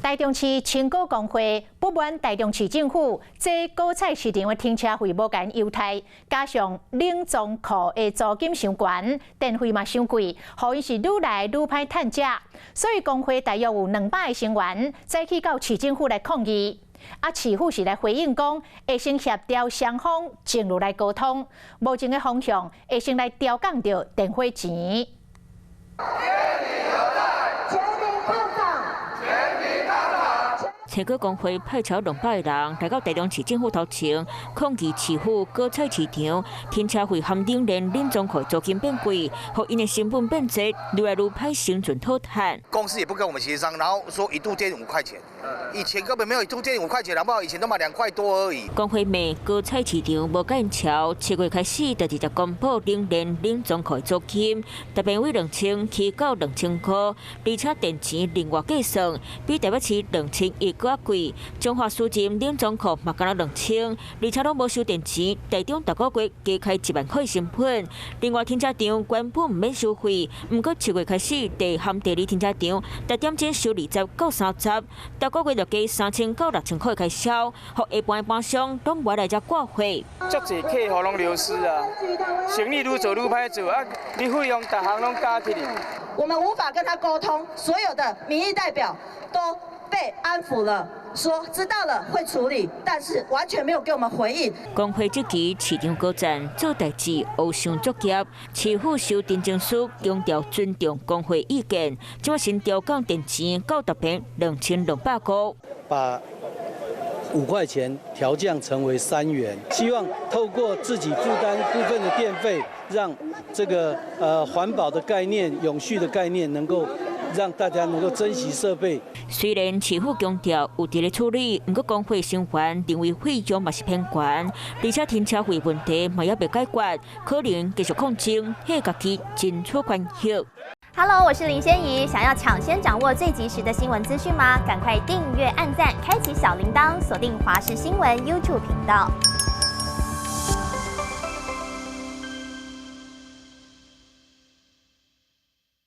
臺中市青果公會不滿臺中市政府這果菜市場的停車費無共𪜶優待，加上冷藏庫的租金傷懸，電費嘛傷貴，予𪜶是愈來愈歹趁食。所以公會大約有200個成員，早起到市政府來抗議。啊，市府是來回應講，會先協調雙方進入來溝通，目前的方向會先來調降著電火錢。權利何在？全民抗漲！全民抗漲！青果公會派超200個人來到臺中市政府頭前，抗議市府果菜市場停車費含冷鏈冷藏庫租金變貴，予𪜶的成本變濟，愈來愈歹生存討趁。公司也不跟我們協商，然後說一度電5塊錢，以前根本沒有一度電5塊錢，好不好？以前都嘛2塊多而已。公會罵果菜市場無共𪜶喬，7月開始就直接公布冷鏈冷藏庫租金，台平為2000起到2000塊，而且電錢另外計算，比台北市2100閣較貴。彰化市鎮冷藏庫嘛敢若2000，而且攏無收電錢，台中逐個月加開1萬塊成本。另外停車場原本毋免收費，毋過7月開始，地含第二停車場，逐點鐘收20到30，逐個月就加3000到6000塊開銷，予下半的盤商攏無來遮掛貨。足濟客戶攏流失啊，生意愈做愈歹做啊，你費用逐項攏加起去。我們無法跟他溝通，所有的民意代表都被安撫了，說知道了會處理，但是完全沒有給我們回應。公會這期市場高層做代誌，烏相作業，市府修訂政書，強調尊重公會意見，這擺先調降電錢到逐平2200塊。把5塊錢調降成為3元，希望透過自己負擔部分的電費，讓這個環保的概念、永續的概念能夠讓大家能夠珍惜設備。雖然市府強調有佇咧處理，毋過公會成員認為費用嘛是偏懸，而且停車費問題嘛猶未解決，可能繼續抗爭，替家己爭取權益。 Hello，我是林仙怡，想要搶先掌握最及時的新聞資訊嗎？趕快訂閱、按讚、開啟小鈴鐺，鎖定華視新聞 YouTube 頻道。